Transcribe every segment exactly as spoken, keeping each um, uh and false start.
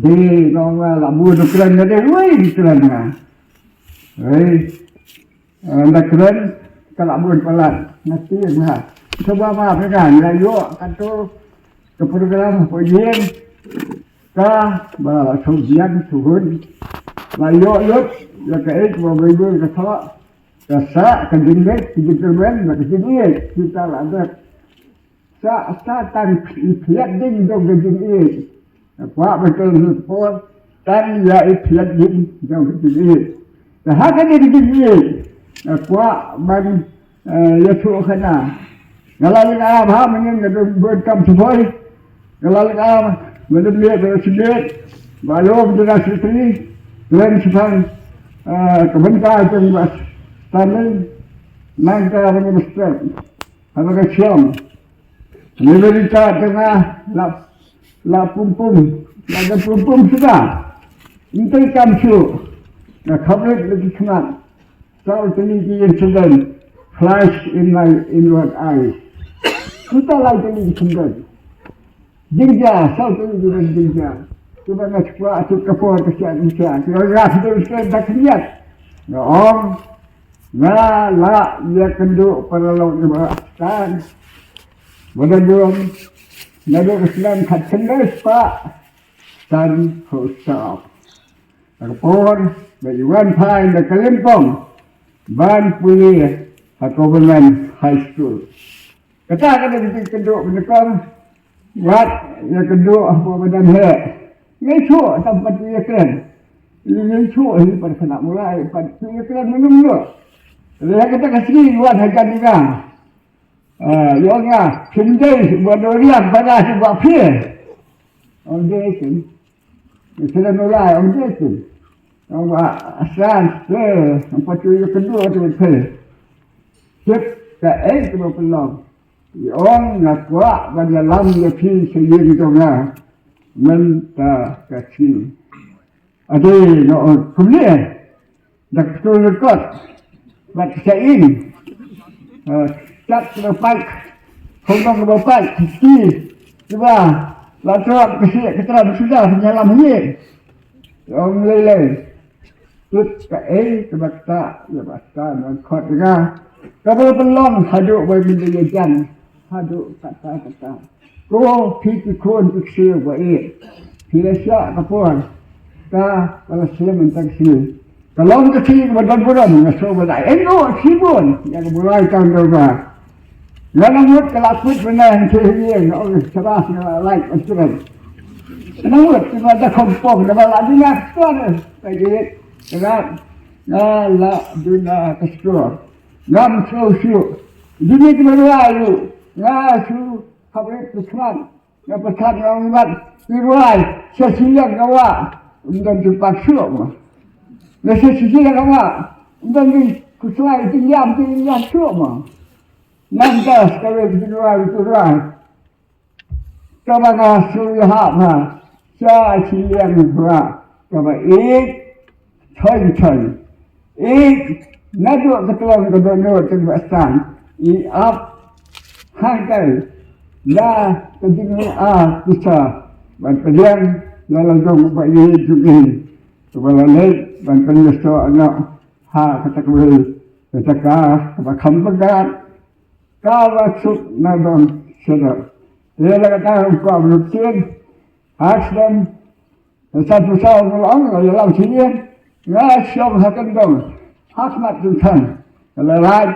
Hei, nong la bun kren na dei wei kren na. Hei, na kren ka la bun palat na ti na. Cuba ma pega na yo kanto ke program pojien ka ba sujian suhun. La yo yut ya ka ek ba bibul ka tho. Ka sa ka jinglet ki jingkerben ba ka jinglet kita la dep. Sa sa tang i phiat ding dong ka jingïeit. Kwah ba tang hi por tang ïa i phiat ding dong ka jingïeit. Ka ha ka ding jingïeit. Kwah ban ïa thu khana. Nga la ling am ha mynnin nga dum bun kam siboi. Nga la ling am nga dum ïa ka sibit. Ba lo ka jingïeit sibit. Len sibang ka bynta jong ba tang nang ka ban mesti. Haba ka chiom. Ni beri ta tengah la la pum pum. La da pum pum sudah. Enteng kam chu. Na khabrit lagi khmat. Saw teni ki incident flash in my inward eye. Kita lai teni ki incident. Jingjia, saw teni ki jingjia. Kita na chukwa chuk kapor ka siat ka siat. Kita ras tu siat dak siat. Na ong. Nga la ïa kynduh paralok ïa ba stan. Ba da dum naduh ka snem khatkhyndai spah san phew saw. Ha ka por ba i wan phai na ka lympung ban pule ha Government High School. Kata ka dei ka kynduh ba nyngkong. Wat ïa kynduh hapoh ba dang heh. Ngi shuh tam pat ïa kren. Ngi shuh hi pat khynnah mulai pat ïa kren mynnym noh. Leh kata ka sngi wat ha jan nga. Ïa nga phim dei ba doriang ba nga shu ba phi. Ong dei kin. Ngi kren mulai ong dei kin. Ong ba asan te ong pat ïa kynduh tu phi. Tip kaei kaba pynlong. I ong nga kwah ban ïalam ïa phi sha ïing jong nga mynta ka sngi. Ade nga ong kumne. Da ka ktur kot bad ka ïing. Tat ka paik. Hong dong ka paik ki. Kiba la trap ka sih ka trap suda ïalam ïa. Ong lei lei. Tut kaei kaba kata ïa ba kata nang khot nga. Kaba pynlong haduh ba mynta ïa jan haduh kata kata. Ko phi ki khun ki ksiew ba ïeit. Phi la shah ka por ka ba la slem mynta ka sngi. Ka long ka sngi kaba don burom nga sngewbha da ïeng noh shibun ïa ka bulai tang dorbar. Nga nang mut ka la kut mynta hangtei hangtei nga ong shabash nga la like ba sdang. Nga nang mut ka da khongpong da ba la duna ka sdang. Ka ïeit ka la nga la duna ka sdang. Ngam sngewsih. Dini ki ba la ïa nga shu khabrit ki khmat. Nga pyrkhat nga ong bad ki rwai sa siliang nga wah. Ym don jingpang shuh mo. Nga sa siliang nga wah. Ym don jingkhuslai jingïam jingïam shuh mo. Nangta sekali ki rwai ki rwai. Kaba nga shu ïahap ha sa siliang nga wah. Kaba ïeit. Thoi thoi. I naduh ka tlong ka dohnud ka ba stan i ap hangtai la ka jingïa pisa ban pdiang la la jong ba i jong i. Ka ba la leit ban pynïasoh noh ha kata ka wei ka jaka ka ba kham bynta ka ba suk na dong sha dong. Ïa la kata ka ba suk ha sdang. Sa tu sa ong la ong la lam sini. Nga shong ha kan dong. Ha khmat tu kan. Nga la rai.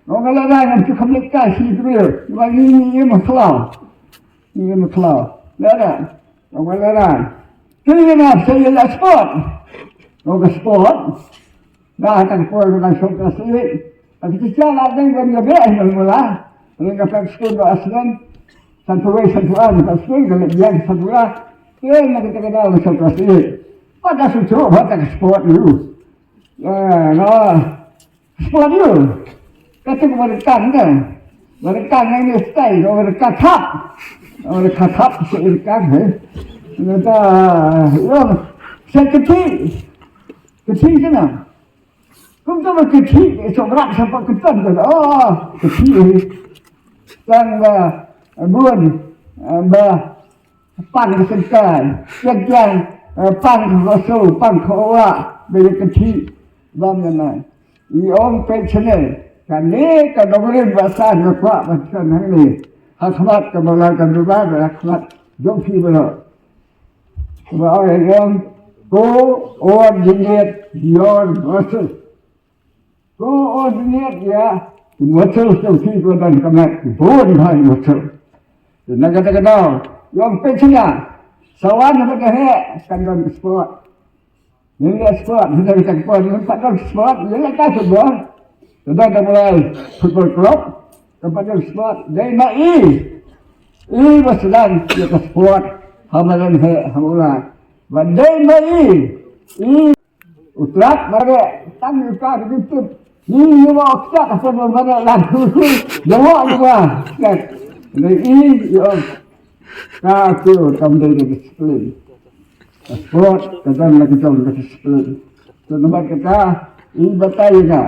Nga la rai ngam tu kham lek kai si tu. Nga ngi ngi ma khlau. Ngi ma khlau. La rai. Nga la rai. Tu ngi na sa ïa la sport. Nga sport. Nga tang por nga shong ka si. Aku tu sa la dang ban nga be ai mula. Nga pek skul ba aslan. Santuwei santuan ka skul ka lek yang santuwa. Ye na kita kena la santuwa si. Pada susu pada sport you. Ya, no. Sport you. Kata ko pada tang kan. Pada tang ni style ko pada kakap. Pada kakap si kan he. Kata yo. Sa kecil. Kecil kena. Kumta ba kiti sograk sapa ketan tu. Oh, kiti. Tang ba bun ba pan ka sengkai. Yang yang Eh, pang ka so, pang ka wa, ba ya ka thi, ba ya na. I ong pe chene, ka ne ka dongren ba sa na kwa ba sa na ne. Ha khmat ka ba la ka ba ba ha khmat dong phi ba lo. Ba ong, coordinate your muscle. Coordinate ya, muscle so ki ko dan ka mat, bone ha muscle. Na ka ta ka daw, ong pe chene, sawan ba ka he, kan don sport. Ïa ka sport, ïa ka sport, ïa ka sport, ïa ka football. Ka don da mulai football club, ka don sport, dei ma i. I ba sdang ïa ka sport, ha madan he, ha mula. Ba dei ma i. I u trap ma re, tang ïa ka ka tip. Ni ïa ba ok tak, ka football ma re, lang. Ïa wa, ïa wa. Dei i, ïa. Ka tu, kam dei da discipline. Sport, ka don la ka jong ka discipline. Te namar kata, i batai nga.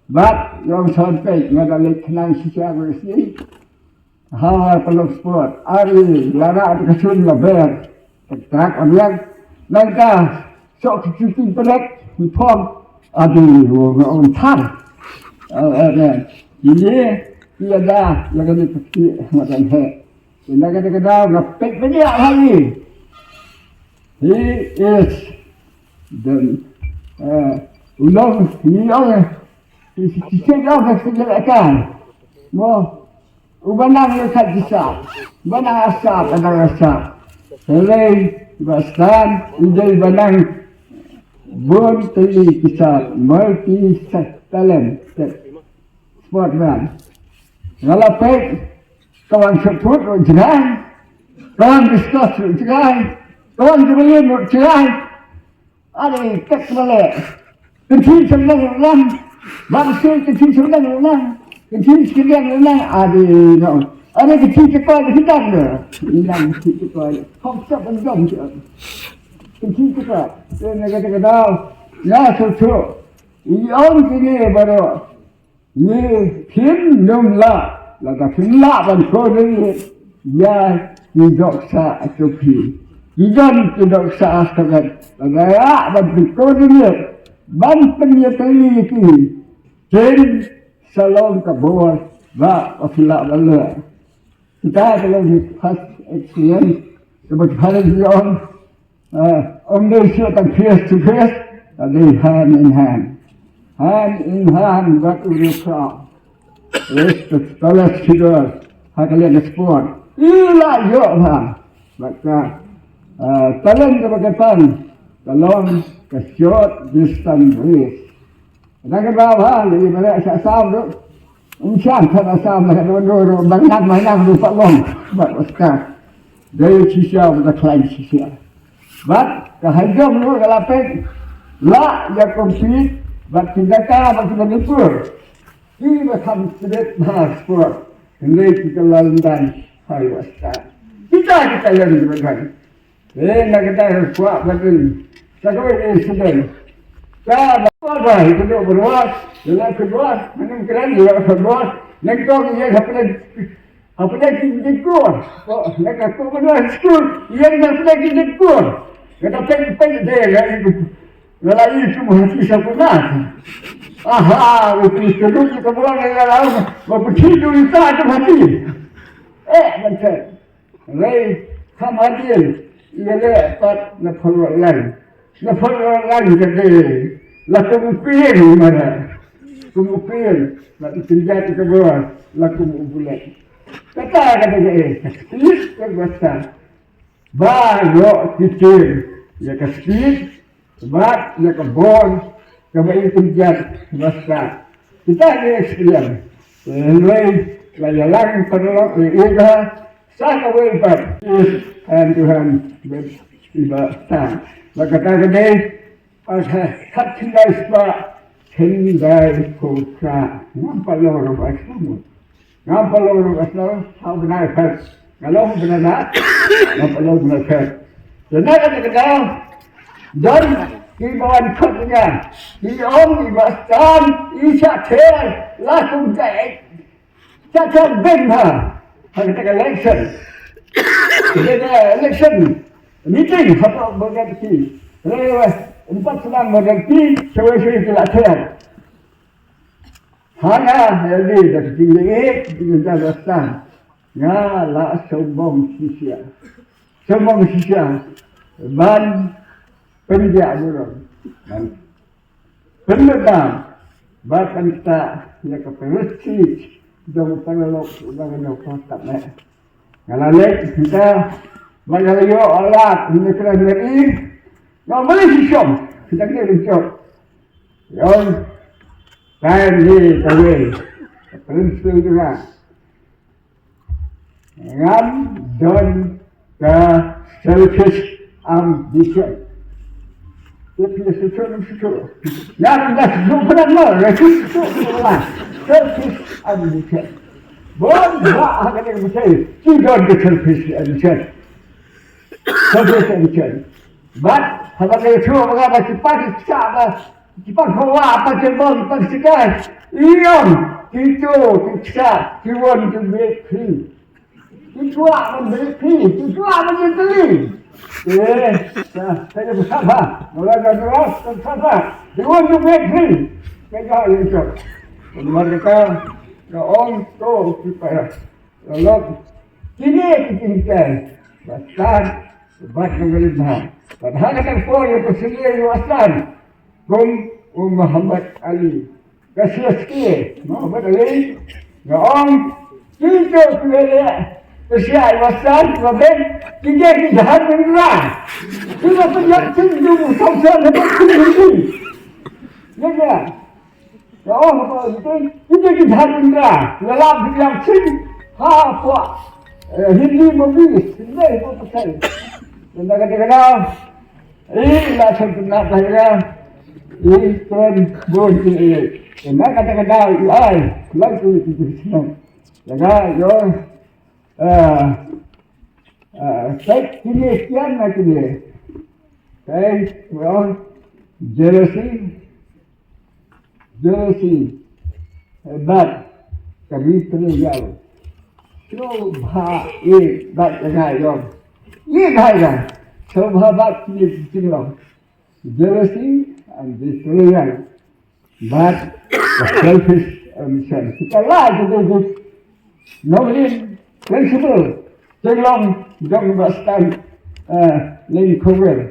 Bad, ïong san peit, nga da leit khnang shisha ko isi. Ha, ka long sport. Ari, la ra ka sun la ber. Trak am yang. Nangta, sok ki cuti pelek, ki pom. Adi, wo nga on thar. Eh, eh, eh. Ini, tiada, la ka ni peti, nga dan he. Ina ka ka daw na pek pek ya hari. He is the, uh, long ni ong. He is the long as the kan. Mo, u ba nang le khat ki sa. Ba nang asa, ba nang asa. Helai, ba stan, i dei ba nang. Bun teli ki sa, multi talent. Sport man. Nga la pek, ka wan shot put ruh jngai, ka wan discus ruh jngai, ka wan javelin ruh jngai. Ade, tek bale. Kynthih shem nang ruh nang. Bang shu kynthih shem nang ruh nang. Kynthih shem nang ruh nang. Ade, no. Ade, kynthih chekoy, kynthih dang de. Inang kynthih chekoy. Kong sep ban dong chekoy. Kynthih chekoy. Te na kata ka daw. Nga shu shu. I ong kine baroh. Ngi phin ym lah, lada phin lah ban coordinate ïa ki dohkha ha phi. Ki don ki dohkha ha ka gat, lada lah ban phin coordinate ban pynïatylli ïa ki. Phin sa long ka bor ba, ba phin lah ban leh. Kita ka long first experience. Kaba ka long, ah, ym dei shuh tang face to face, ka dei hand in hand. Hand in hand bad u riewkhraw. Is the tallest figure ha ka liang sport. I la ïoh ha bad ka, ah, talent kaba ka pan ka long ka short distance race. Kata ka daw ha, lei ba leh sha Assam ruh. Ym shym khat Assam la ka don ruh, ruh, bang nang, bang nang ruh pat long. Bad Oscar. Dei shisha, bad khlaiñ shisha. Bad ka high jump ruh ka la peit. La ïa compete, bad ki Dhaka, bad ki Manipur. Ki ba kham sdit ha sport. Hynrei ki ka la lyndan ha ïa Oscar. Kita kita ïa ki ba don. Eh, na kata ka kwah batin. Sa kawei ka incident. Ka ba ba ba, ka dok berdua, dia lah kedua, minum keran, dia lah kedua. Nang kong ïa hapdeng, hapdeng ki jingkur. Oh, nang ka ko berdua skul, ïa nang hapdeng ki jingkur. Kata peng peng dia lah itu. Lah itu mesti sa pernah. Aha, itu kedua kita buang dalam. Berpecah dulu tak ada mati. Eh, macam. Hynrei kham hadien, ïaleh pat na pharwat lain. Na pharwat lain ka dei la kum u pien, mara. Kum u pien, la i pynjat ka bor, la kum u bulet. Kata ka dei ka, eh, ka speed ka basa. Ba ïoh ki tim ïa ka speed, bad ïa ka bor kaba i pynjat ba stad. Kita ngi experience. Hynrei la ïalang paralok ïa ka sa kawei pat. Hand to hand bad iba stad. Ba kata ka dei, khat khyndai spah khyndai phew phra. Ngam pat long ruh ba sdang. Ngam pat long ruh ba sdang, ha u bnai phet. Nga long u bnai na, ngam pat long u bnai phet. Te na kata ka daw, don kiba wan khot ïa nga, ki ong iba stan, i shah ther, la kum jaid. Shah ther beiñ ha, ha kata ka election. Kata ka election. Meeting hapoh Border T. Re re. Empat senang Border T. Sewai sewai ki la ter. Hana hadi da ki tinggi. Tinggi da stan. Nga la sombong sisia. Sombong sisia. Ban penja burung. Ban pynbna bad pynktah ïa ka pynrit jong u paralok uba nga ïoh pat ne. Nga la leit hangta bad nga la ïoh alat hangta kren bad i. Nga mlei shisha hangta kren bad i. Ïoh. Kaei ne kawei ka principle jong nga. Ngam don ka selfish ambition. Selfish ambition, ambition. Ngam da selfish ambition. Selfish ambition. Bon ba ha ka dei ambition. Ki don ka selfish ambition. Selfish ambition. But haba ka ïathuh ba ka ba ki pat ki ksa ba ki pat ka wa pat ki bom pat ki kai. Ïong ki tu ki ksa ki won ki bit free. Ki tu ban bit free ki tu ban bit free. Eh, sa sa ka sa ba. Mula ka tu sa sa ba. Ki won ki bit free. Ka ka ïong tu. Mula ka ka ong tu ki pa. Lok kine ki jingkai ba stad bad nongrim ha. Bad ha kata ka por ïa ka senior ïa u Aslan kum u Muhammad Ali. Ka senior senior Muhammad Ali nga ong kito ki leh ka sia ïa u Aslan ba ben kine ki jahat bendera. Kito ki jahat bendera. Ya ya. Ka ong ba ite ite ki dhar indra la lap di yang chin ha pwa. Hindi movie hindi ko pasal. Enda kata kata i la chan kena kaya i kren bon i enda kata kata i ai la tu tu tu. Enda yo. Kai kine kian na kine. Kai yo jealousy. Jealousy bad ka betrayal. Sngewbha ïeit bad ka ngaibiang. Ïeit bha ïa ka. Sngewbha bad kine ki jinglong. Jealousy and betrayal. Bad ka selfish ambition. Kita lah kita tu. Nongrim principle. Jinglong jong ba stan. Leng khubir.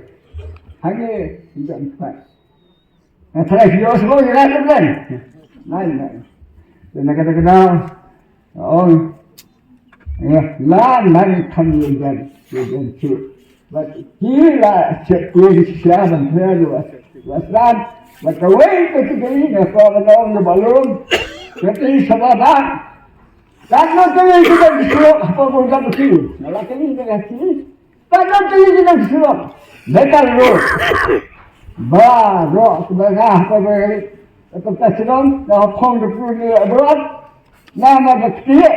Hangne jong pat. Nga trai ki os mo ira ke ben. Nai nai. Te na kata kata. Oh. Ya, la nai kan ye ben. Ye ben chu. But ki la che ye ki sia ban pre lu. Wasran. But the way that you go in, ko ba long the balloon. Kati sababa. Kan no te ye ki ben chu. Apa pun ka tu. La kini de ka ki. Ka don te ïa ki nong Shillong. Metal Road. Baroh kiba nga kiba ka pynta Shillong, nga phong da pur ni abroad. Nga ma ba ktieh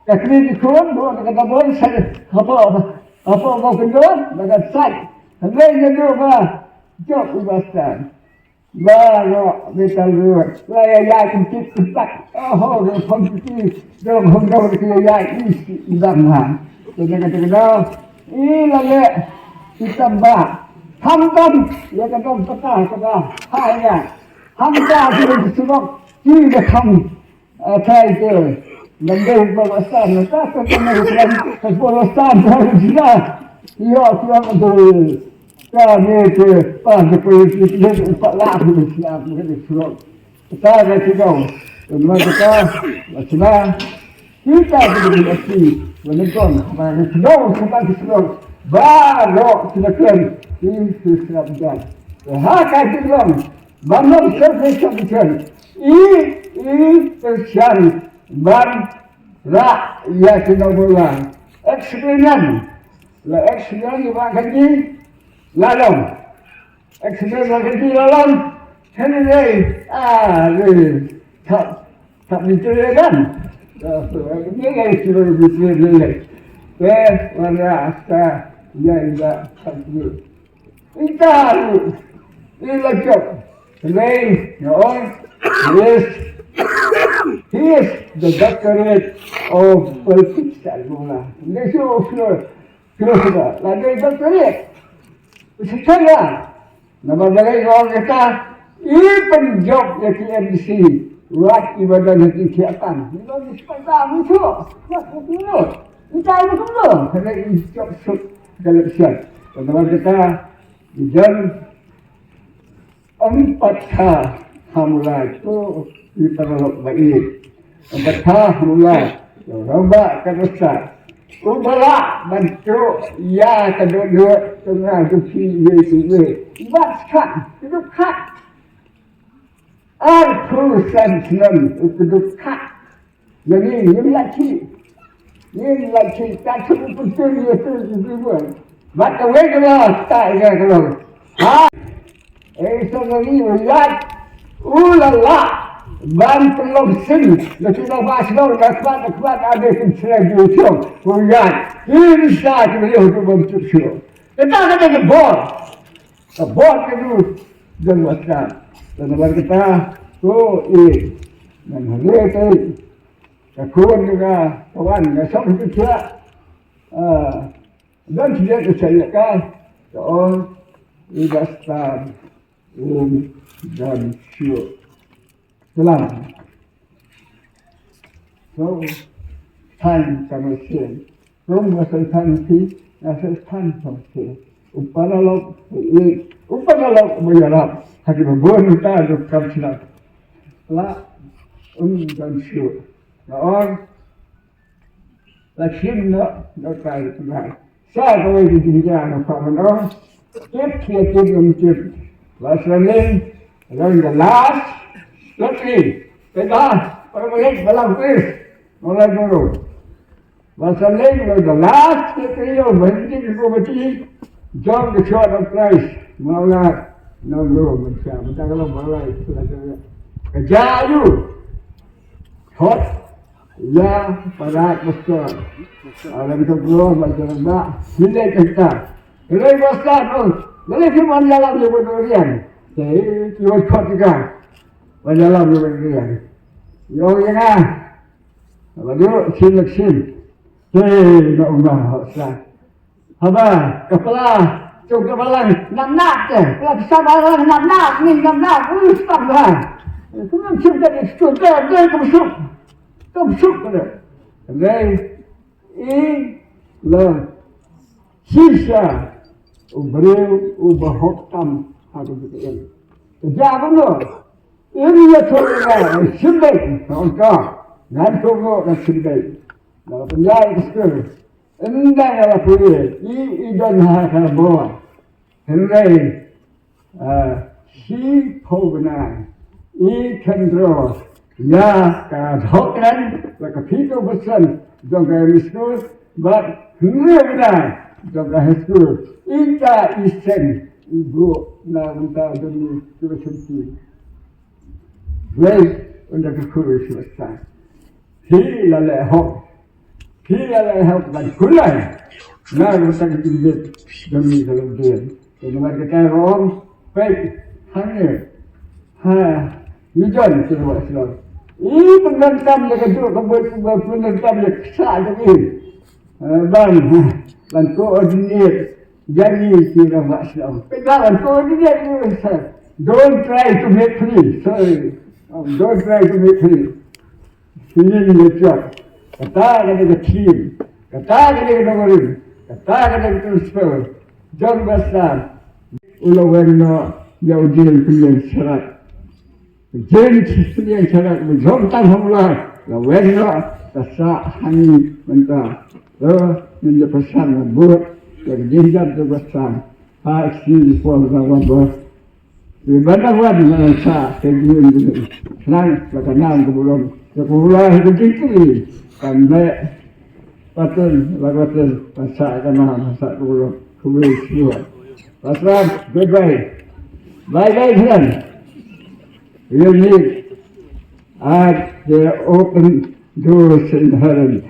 ka kri ki khun, baroh ka da bor sa hapoh hapoh ba kyndon ba ka sait. Hynrei nga duh ba jop u ba stan. Baroh Metal Road. La ïa ïa kum kit kumtak. Oho, dong hom kiti. Dong hom dong kiti ïa ïa isi idang ha. Kena kata kena. I la le. Itam ba. Ham tam. Ïa ka dong pata kata. Ha ïa. Ham ta ki dong surok. Ki da ham. Atai ke. Nang dei ba wasan. Ta ta ta na wasan. Ba wasan. Ba wasan. Ïa surok tu. Ka ne te pa ne pe ti ne pa la ku ne sia ku ne sulo. Ta ga ti ga. Ma ta ka la sina. Kita ku ne ti. Wa ne kon ma ne sulo sa ta ki sulo. Ba ro ti ne ken. Ti ti sra ba. Ha ka ti ga. Ba no se se se se. I i te sian ban ra ya ti no bola. Experience. La experience ba ka ni la long. Accident la kiti la long. Kene dei. Ah, dei. Thap, thap ni tu le kan. Ah, ni dei tu le tu le. Te, wala asta, ya, ya, thap ni. Ita, ni la jop. Today, no, he is, he is the doctorate of politics, Almona. This is Sure, sure. Lagi doctorate. Shisha namar ba ngi ong kata i pynjop ïa ki M D C wat i ba don ha ki thiah tam. Ngi ong ki shisha tam ngi shu wat ngi shu ngi tai ngi kumno kane i jop suk ka election. Namar kata i jon Em pat kha ha Mawlai to i paralok ba ïeit. Em pat kha ha Mawlai to rangbah ka dohsa. U ba lah ban truh ïa ka dohnud to nga to phi ïeit ïeit. Bat kha, kdup kha. Arphew san snem u kdup kha. Ïa ngi ngim ïakhih. Ngim ïakhih, ta shu pyntur ïa tu ïa tu ïa tu. Bad kawei ka la stad ïa ka long. Ha? Ei, sa ngi u ïaid u la lah ban pynlong sing. Na tu na ba shnong na khmat na khmat ade kin srei ïa u shong. U ïaid. Kin sa ki ïa u tu bam tu shu. Kata ka dei ka bor. Ka bor ka du. Don wa stan. Don wa kata. Ko i. Nan hare te. Ka khun ka wan ka shong ka chia. Ah, don chia ka chia ka. Ka ong i ba stan um don shuh. Salam. So tang ka machine. Rum ka sa tang ti, ka sa tang ka machine. U paralok, u paralok ba ïarap. Haki ba bun ta du kam sila. La um don shuh. Ka ong la shin no no kai na. Sa kawei ki jingjia na ka mano. Tip kia tip um tip. Ba sa ling, along the last lottery. Pega, para malik balang pis. Mawlai Guru. Ba sa ling, along the last lottery of Bhajan Committee. Jong the short of price. Mawlai. No Guru, mancha. Mancha kalau mawlai. Ka ja yu. Hot. Ïa para pastor. Alam tu gua macam ba. Sila kita. Sila pastor tu. Sila si man dalam dia berdurian. Jadi, kiwat kot juga. Man dalam dia berdurian. Yo ya. Lalu sila sin. Hei, nak umah pastor. Haba ka pla, tu ka balang nap nap te. Pla pisa balang nap nap ni nap nap. Ui, stop ba. Tu nang suk ka suk ka ka ka suk. Ka suk ka. Dei i la shisha u briew u ba hok tam ha ka jingim. Ka ja ka no. Im ya thok ka shim dei. Ka ong ka. Ngan thok ka shim dei. Na ka pynjai ka skul. Ynda nga la pule i i don ha ka bor. Hynrei shi phew bnai i khynraw ïa ka dhok kren la ka phi ka bsan jong ka high school bad hynriew bnai jong ka high school. I ta i sen i bu na mynta jong ni ki ba chynti. Wei ynda ka khur i shi basta. Phi la leh hok. Phi la leh hok ban kulai. Nga ruh tang ki bit demi ka lok dien. Te namar kata ruh ong peit hangne. Ha, ni jon ki ruh shlong. I pyndonkam ïa ka juk ka bit, pyndonkam ïa ka ksa jong i. Eh, ban, ban coordinate. Jani ki ruh shlong. Peit ban coordinate ïa ka ksa. Don't try to make free. Sorry. Um, don't try to make free. Feeling the job. Kata ka dei ka theme. Kata ka dei ka nongrim. Kata ka dei ka principle. Jong ka sar. U la wen noh ïa u jingpynïeng sharak. Jingpynïeng sharak ba jong tang hangla. La wen noh ka sah hangne mynta. Lo, ngin ïa pyrshang bud ïa ka jingjia jong ka sar. Ha, excuse for the rubber. Iban da wan na sa ke gin gin. Nang la ka nam ka bulong. Ka bulong ha ka jingkiri. Kan me patun la patun pasa ka nam pasa ka bulong. Kuwi siwa. Pasal bye bye. Bye bye friend. We'll meet at the open doors in heaven.